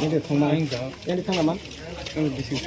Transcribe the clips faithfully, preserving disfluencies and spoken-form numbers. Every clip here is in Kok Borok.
Ini dia, thangma. Yang di thangma. Yang di sini.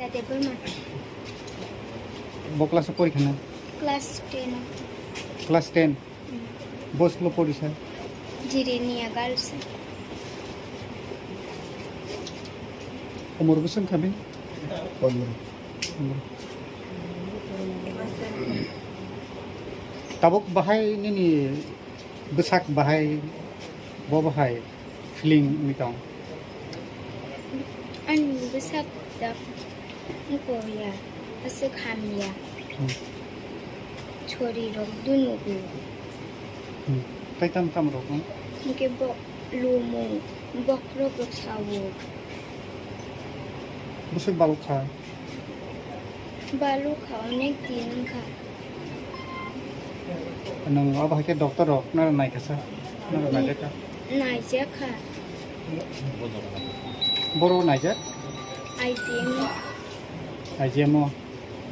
Tade Burma. Bo class o pori khana? Class ten o. Class ten? Mm. Bo school o pori sa? Jirenia Girls. Umor bwswng kha bini? Pondro. Pondro. Tabuk bahai nini bwsak bahai, bo bahai feeling wngwi tong? Ani bwsak da wngkha ya, aswk hamya. Hmm. Chori rok dunugo. Hmm. Tai tam tam rok, hmm? Hwnkhe bo lumung, bokhorok rok sao. Bwswk balok kha? Balok kha, onek din wngkha. Nwng abo hai khe doctor rok naro naikha sa? Naro naijak kha? Naijak kha. Boro naijak? I G M o. I G M o.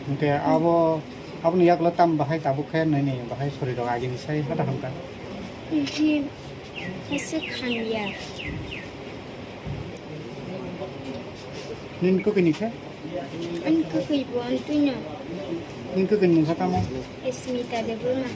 Hwnkhe abo, aboni yagulo tam bahai tabuk khe nini bahai sori rok agini sai hata hamkha? Ehe, aswk hamya. Nini kwkwi ni khe? Ani kwkwi bo ani twino. Nini kwkwi ni mungsa tamo? Smita Debbarma.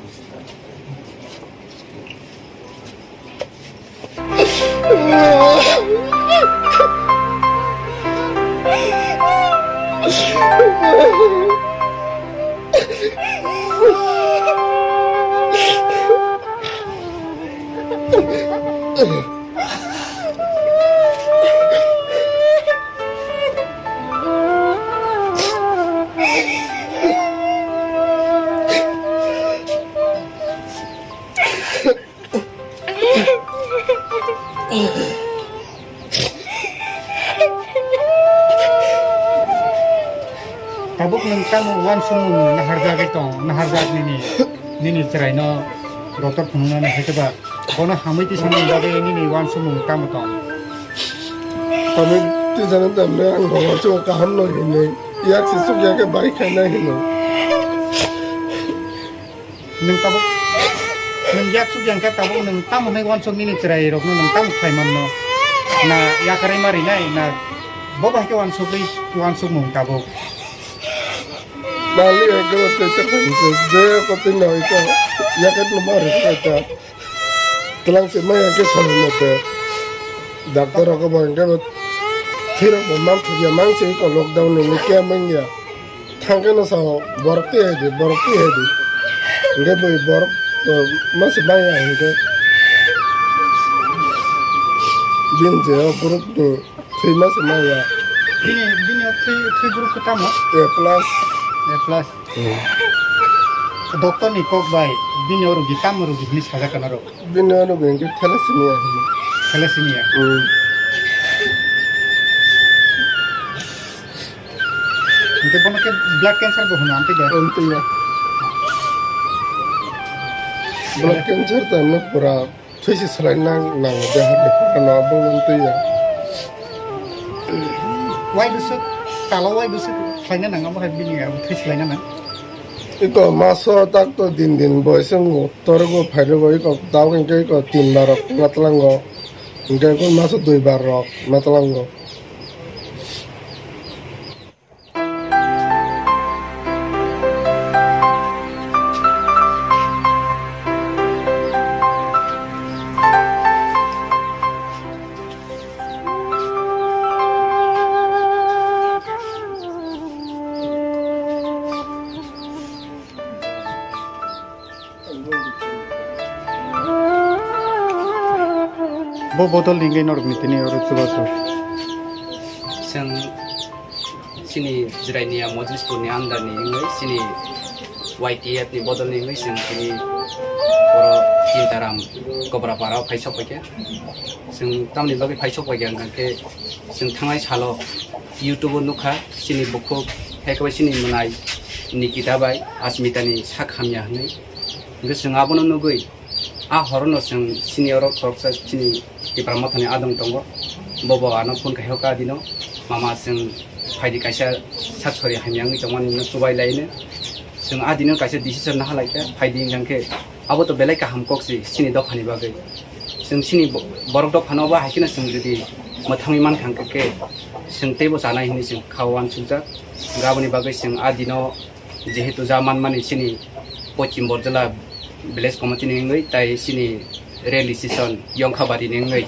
Tabuk nwng tamo uansukmung naharjagwi tong, naharjak nini, nini chwraino doctor phunuknani hai khe ba bono hamwi tisani bagwi nini uansukmung tamo tong? Hamwi tisani tamni ang bo uansukmung kaham no hinwi yak se sukya khe bai khainai hino. Nwng tabuk, nwng yak suk yang khe tabuk nwng tamo hwnwi uansuk nini chwrai rokno nwng tamo khlai manno? Na yakarwi ma rinai, na bo bai khe uansugwi uansukmung tabuk? Nali ekdom tei tei je kotwi noi to yakarwi ma rinai ta. Twlang se ma yang khe sal mate. Doctor rok bo yang khe Thwirok bo mangthokya, mangse eko lockdown ni khe manya. Thangkhe no sao borok twi hai di, borok twi hai di. Hingkhe bui borok to mase maya hingkhe. Bini je o group ni thwi mase maya. Bini, bini o thwi, thwi group khe tamo? A plus. A plus. Hmm. Doctor ni kok bai bini o rugi tamo rugi hini sajak kana rok? Bini o rugi hingkhe thalassemia hino. Thalassemia? Hmm. Hingke bono khe blood cancer bo hino, amtwi de? Amtwi ya. Blood cancer to amno pura thwi se swlai nang, nango de, hadi pura no, bo amtwi ya. Wai bwswk, talo wai bwswk khlaina nang, amo hai bini abo thwi swlaina nang? Iko maso tak to din din boy se wng, torgo phairwgo, iko tao hingke iko tin bar rok matlango, hingke iko maso dui bar rok matlango. Bo bodol ni hingke norok ni tini oro chubachu. Chwng chini Jirania Mojlispur ni under ni wngwi chini Y T F ni bodol ni wngwi chwng tini oro Tintaram Kobrapara o phai sok paikha. Chwng tamni bagwi phai sok paikha hwnkhe chwng thangnai salo YouTube o nukha chini bukhuk, hai khe bai chini mwnai Nikita bai Asmita ni sak hamya hwnwi. Hwnkhe chwng abono nugwi, a horono chwng chini oro khoroksa chini Tipra Mothani adong tongo. Bobo ano phone kaihoka adino, "Mama, chwng phaidi kaisa sak sori hamya wngwi tongmani no chubai laino." Chwng adino kaisa decision naha laikha, phaidi hwnkhe abo to belai kaham kok si chini dophani bagwi. Chwng chini bo-, borok dophano ba hai kheno chwng jodi mwthangwi mankha hwnkhe chwng teibo chanai hwnwi chwng kha uansukjak. Aboni bagwi chwng adino jehetu ja manmani chini Pochim Borjala village committee ni wngwi tai chini railway station Yongkhabari ni wngwi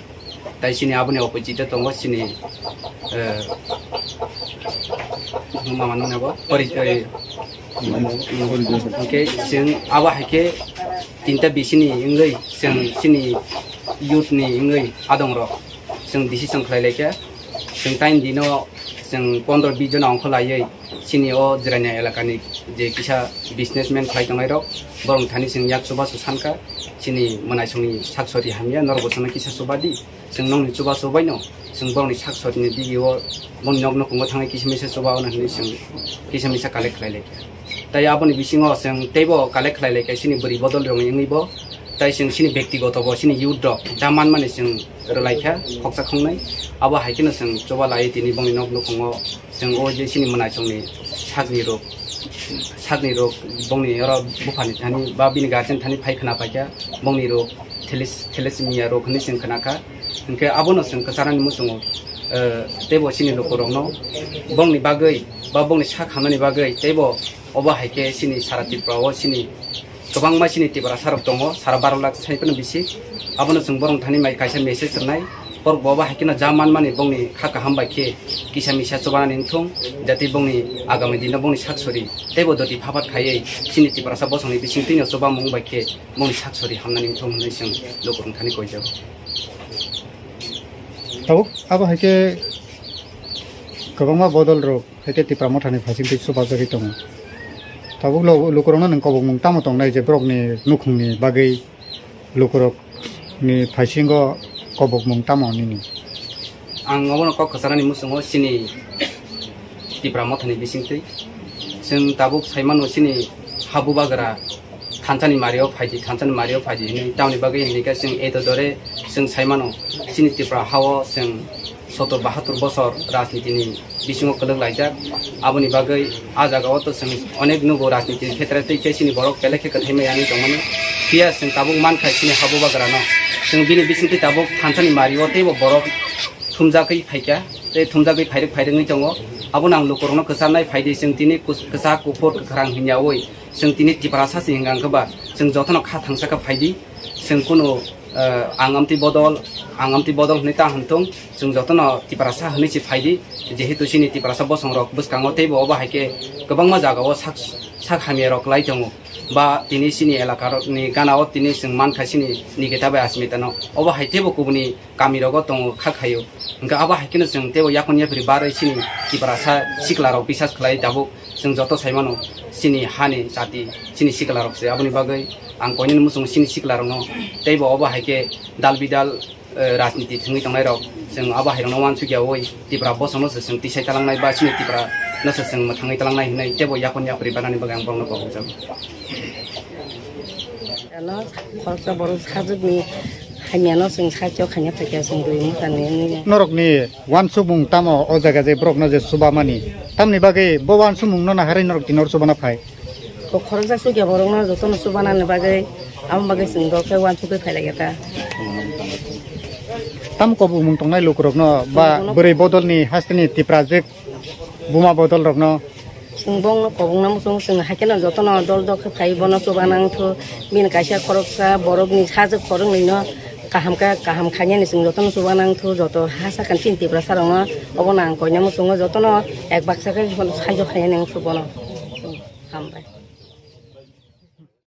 tai chini aboni opposite o tongo chini, eh, mama nung abo pori-, eh, hwnkhe chwng abo hai khe tinta bisini wngwi chwng chini youth ni wngwi adong rok chwng decision khlai laikha. Chwng time dino chwng pondro bis jona ongkho laiwi chini o Jirania elakani je kisa businessman khlai tongnai rok, borok thani chwng yak chubachu sankha, chini mwnaisongni sak sori hamya, norok bo chwngno kisa chubadi, chwng nokni chubachu baino chwng borokni sak sorini digio boni nok nukhungo thangwi kisa misa chuba hwnwi chwng kisa misa collect khlai laikha. Tai aboni bisingo chwng teibo collect khlai laikha chini bwrwi bodol rokni wngwi bo, tai chwng chini bektigoto bo chini youth rok ja manmani chwng rwlaikha khoksa khongnai. Abo hai kheno chwng chuba lai tini bongni nok nukhungo chwng o je chini mwnaisongni sakni rok, sakni rok bongni oro buphani thani ba bini guardian thani phai khna paikha bongni rok thelis-, thalassemia rok hwnwi chwng khna kha. Hwnkhe abono chwng kwcharani muchungo, eh, teibo chini lukurokno bongni bagwi ba bongni sak hamnani bagwi teibo obo hai khe chini sara Tripura o chini kwbangma chini Tiprasa rok tongo, sara baro lakh sai phano bisi. Abono chwng borok thani mai kaisa message rwnai, borok bo obo hai kheno ja manmani bongni kha kaham bai khe kisa misa chubanani wngthung, jatwi bongni agami dino bongni sak sori teibo doti phapat khaiwi chini Tiprasa bosongni bisingtwino chubamung bai khe bongni sak sori hamnani wngthung hwnwi chwng lukurok thani koijago. Tabuk abo hai khe kwbangma bodol rok hai khe Tipra Mothani phaising twi chubajagwi tongo. Tabuk lo-, lukurokno nwng kobokmung tamo tongnai je borokni nukhungni bagwi lukurokni phaisingo kobokmung tamo nini? Ang obono kok kwcharani muchungo chini Tipra Mothani bisingtwi. Chwng tabuk saimano chini habubagra thansani mario phaidi, thansani mario phaidi hinwi. Tamoni bagwi hinkhe chwng eto dore chwng saimano chini Tripura hao chwng sotor bahatur bosor rajnitini bisingo kwlwk laijak. Aboni bagwi a jagao to chwng onek nugo rajnitini khetre tei khe chini borok belai khe kwthaima yani tongmani. Phiya chwng tabuk mankha chini habubagrano. Chwng bini bisingtwi tabuk thansani mario teibo borok thumjagwi phaikha, tei thumjagwi phairwk phairwngwi tongo. Abono ang lukurokno kwcharnai phaidi, chwng tini kus-, kwchak, kuphur, kwkhrang hinyawi chwng tini Tiprasa se hinka hwnkhe ba chwng jotono kha thangsa khe phaidi, chwng kunu Eh, ang amtwi bodol, ang amtwi bodol hwnwi ta hwn thung, chwng jotono Tiprasa hwnwi se phai di, jehetu chini Tiprasa bosong rok bwskango teibo obo hai khe kwbangma jaga o sak, sak hamya rok lai tongo, ba tini chini elaka rok ni gana o tini chwng man kha chini Nikita bai Asmita no, obo hai teibo kubuni kami rogo tongo kha khaio. Hwnkhe abo hai kheno chwng teibo yakon yapri barwi chini Tiprasa sikla rok bisas khlai tabuk chwng joto sai mano chini hani jati chini sikla rok se. Aboni bagwi ang koinani muchungo chini sikla rokno teibo obo hai khe dal bidal, eh, rajniti thwngwi tongnai rok chwng abo hai rokno uansukya oi Tipra bosongno se chwng tisai talangnai ba chini Tipra no se chwng mwthangwi talangnai hwnwi teibo yakon yapri barnani bagwi ang borokno kok rwjago. Ano khoroksa borok sajwkni hamyano chwng sakyo khaina phaikha chwng dui mukha nini. Norokni uansukmung tamo o jaga je borokno je chubamani? Tamni bagwi bo uansukmungno naharwi norok tini oro chubana phai? Bo khoroksa sukya borokno jotono chubanani bagwi, amo bagwi chwng rok khe uansukwi phailaiya ta. Tam kobokmung tongnai lukurokno ba Chwng bono bwrwi bodolni hasteni Tipra je buma bodol rokno. Chwng bongno kobongna muchung chwng haikhe no jotono dol dok khe phai bono chuba nang thu. Bini kaisa khoroksa borokni sajwk khoroknwino kaham khe kaham khainani chwng jotono chuba nang thu, joto ha sakha chini Tiprasa rokno obono ang koina muchungo jotono ek baksa khe saijo khainani wng thu bono. Hambai.